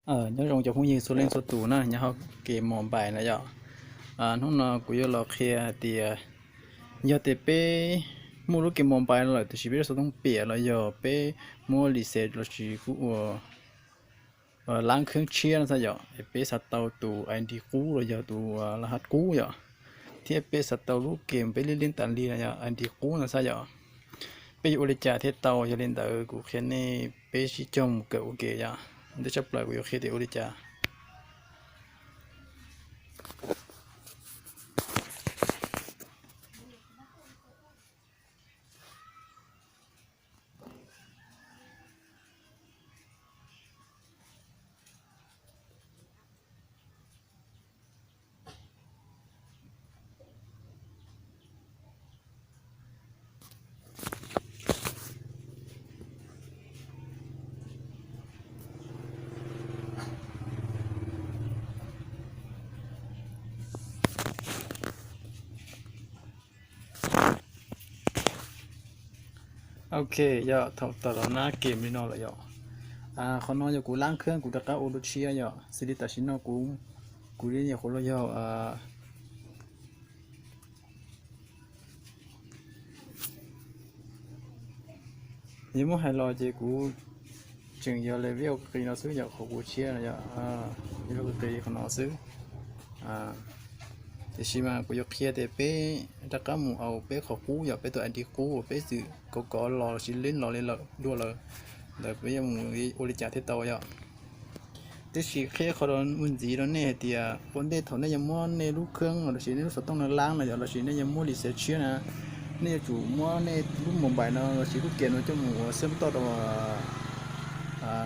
Nyob zoo cov phooj ywg txhua leej txhua tus na, nyob hauv game mobile na yom. Hnub no kuv yuav los qhia hais tias yog tias peb muaj lub game mobile no lawm tiam sis peb lub xov tooj piam los yog peb muab reset los sis kuj ua lab kheeb tshiab no xwb yom, es peb xav tau tus ID qub los yog tus laj hab qub yom, thiab peb xav tau lub game peb li li tas li no yog ID qub no xwb yom. Peb yuav ua li cas thiaj tau? Yog li ntawd kuv qhia nej, peb sib cog mus kawm ua ke yom. Ntej tshaj plaws kuv yuav qhia tias ua li cas. Ok, yog thaum tawm los nab game li no lawm yom. Qhov no yog kuv lab kheeb kuv rov qab ua dua tshiab yom, xws li tam sim no kuv, kuv li nyuam qhuav los yog Yog muab hais los ces kuv tseem yog level qis no xwb yom, qhov kuv tshiab no yom, level qis qhov no xwb. Tiam sis mas kuv yuav qhia tias peb rov qab mus au peb qhov qub yom, peb tus ID qub uas peb txwm kov kov los los sis leb los li lawm dua lawm, ntawd peb yuav mus ua li cas thiaj tau yom. Tab sis qhia qhov mus ntxiv rau nej hais tias ua ntej thaum nej yuav muab nej lub kheeb los sis nej lub xov tooj no lab no yom, los sis nej yuav muab reset tshiab na, nej yuav tsum muab nej lub mobile no los sis lub game no coj mus ua xab toj rau,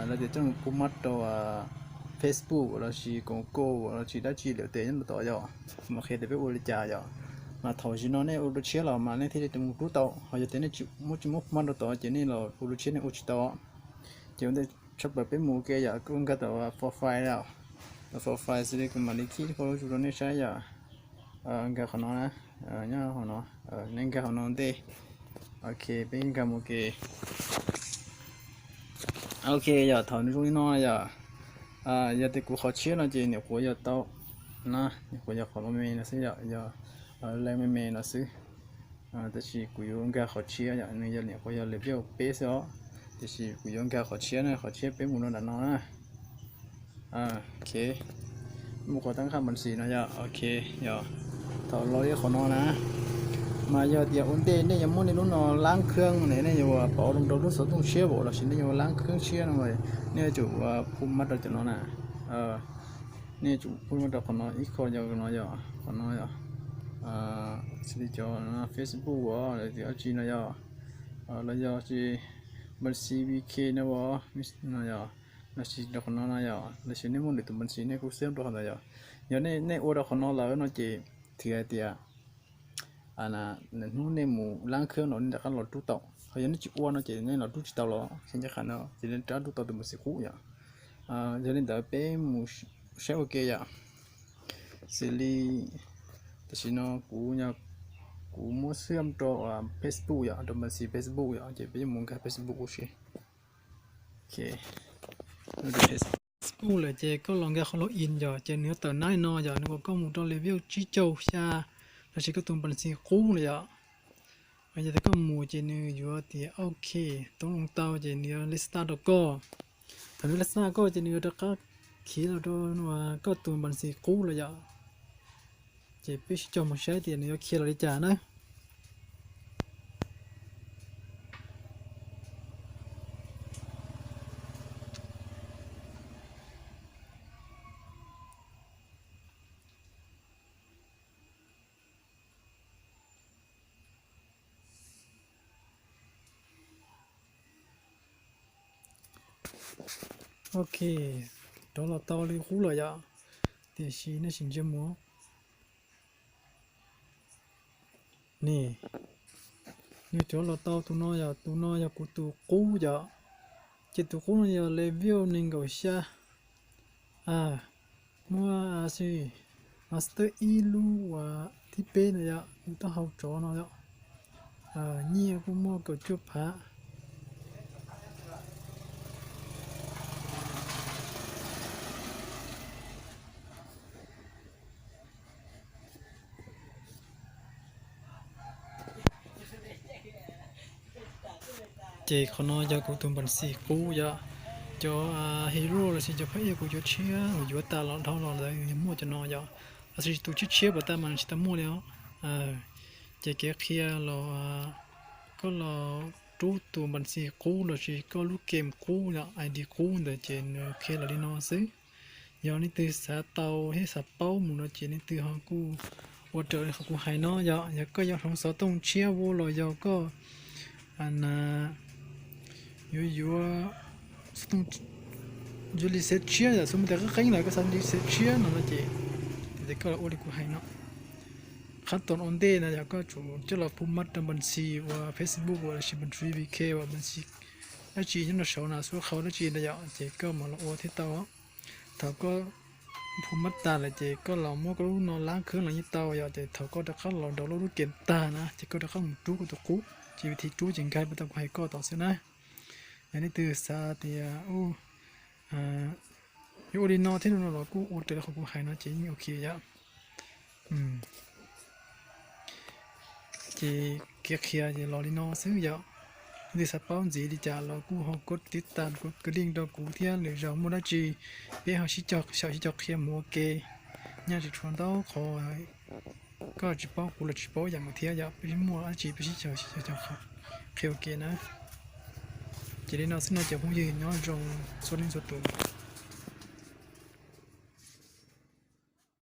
lawv tias coj mus pub mab rau Facebook los sis Google los sis dab tsi lawm tes nyob rau tod yom. Mas qhia tias peb ua li cas yom. Mas thaum sim no nej ua dua tshiab los mas nej thiaj li mus rub tau, ho yog tias nej tsis muab, tsis muab pub mab rau tod ces nej los ua dua tshiab nej ua tsis tau. Ces ua ntej tshaj plaws peb mus ua ke yom, kuj nkag tau profile yom. Tau profile xws li kuv mam li khij qhov lub zus rau nej saib yom. Nkag qhov no na, nyob qhov no, nej nkag qhov no ntej. Ok, peb nkag mus ke. Ok, yog thaum nws zoo li no yom, yog tias kuv qhov tshiab no ces nyuam qhuav yog tau na, nyuam qhuav yog qhov me me no xwb yom, yog leej me me no xwb. Tab sis kuv yuav nkag qhov tshiab yom, nws yog nyuam qhuav yog level peb xwb os, tiam sis kuv yuav nkag qhov tshiab na, qhov tshiab peb mus rau nram no na. Ok, mus qhov tab qhaj npas xis no yom, ok, yog thaum los li qhov no na, mas yog tias ua ntej nej yuav muab nej lub no lab kheeb ne, nej yuav pauv rau lub xov tooj tshiab los sis nej yuav lab kheeb tshiab no, nej yuav tsum pub mab rau cov no na. Nej yuav tsum pub mab rau qhov no ib qho yog no yom, qhov no yom, xws li cov Facebook os, los tias dab tsi no yom, los yog npas xis VK no os, no yom, los sis rau qhov no no yom, los sis nej muaj lwm tus npas xis nej kuj xab rau qhov ntawd yom. Yog nej ua rau qhov no lawm no ces thwv hais tias hnub nej mus lab kheeb no nej rov qab los rub tau, ho yog nej tsis ua no ces nej los rub tsis tau los, ces nce qhov no ces nej rov qab rub tau tus npas xis qub yom. Yog li ntawd peb mus saib ua ke yom. Xws li tam sim no kuv, kuv muab xab rau Facebook yom, rau npas xis Facebook yom, ces peb yuav mus nkag Facebook ua si. Facebook lawm ces koj los nkag qhov log in yom, ces nws yuav tawm nab no yom, nws kom koj mus rau level tsib caug xya los sis koj tus npas xis qub no yom. Yog tias koj mus ces nws yuav tias ok, toob loo tau ces nws yuav li start rau koj. Thaum nws li start koj ces nws yuav rov qab khiav los rau koj tus npas xis qub lawm yom. Ces peb sib cog mus saib tias nws yuav khiav los li cas na. Ok, rov los tau li qub lawm yom. Tiam sis nej sim ntsia mus. Ne, nws rov los tau tus no yom, tus no yog kuv tus qub yom. Ces tus qub no yog level nees nkaum xya. Muaj si master ib lub uas thib peb no yom, nws taub hau tsov no yom. Nyiaj kuj muaj kaum cuaj phav. Ces qhov no yog kuv tus npas xis qub yom. Cov hero lossis cov phab ej kuv yuav tshiab, kuv yuav tas los dhau los ntawd yog muaj cov no yom. Lossis tus tshiab tshiab puas tas mas tsis tau muaj li os. Ces kev qhia los, koj los rub tus npas xis qub lossis koj lub game qub yom, I D qub ntawd ces nws qhia los li no xwb. Yog leej twg xav tau thiab xav paub mus no ces leej twg ho kuj ua raws li qhov kuv hais no yom. Yog koj yuav hloov xov tooj tshiab ua los yog koj na yuav yuav xov tooj, yuav li xev tshiab yom, xub mus tias qeeb qeeb lawm koj xav li xev tshiab no no ces, ces koj los ua li kuv hais no. Qhab toom ua ntej na yog koj tsum coj los phu mab rau npas xis uas Facebook uas lossis npas xis V K uas npas xis dab tsi nyob rau saud na, xub qhau dab tsi na yom, ces koj mam los ua thiaj tau. Thaum koj phu mab tas lawm ces koj los muab koj lub no lab khwb los yeej tau yom. Ces thaum koj rov qab los nrog lub lub game tag na ces koj rov qab mus rub koj tus qub. Ces vim thi rub ces nkag puas tau kuv hais koj tom xwb na. Yog leej twg xav tias yuav ua li no thiab no los kuj ua raws li qhov kuv hais no ces yeej ok yom. Ces kev qhia ces los li no xwb yom. Leej twg xav paub ntxiv li cas los kuj ho kov tiv tas kov link rau kuv thiab, lwm zaus muaj dab tsi peb ho sib cog xyaum sib cog qhia mus ua ke. Nyaj tsis tshua ntau qhov, koj tsis paub kuv los tsis paub ib yam nkaus thiab yom, peb sib muaj dab tsi peb sib cog sib cog qhia ua ke na. Ces li no xwb no ces phooj ywg nyob zoo txhua leej txhua tus.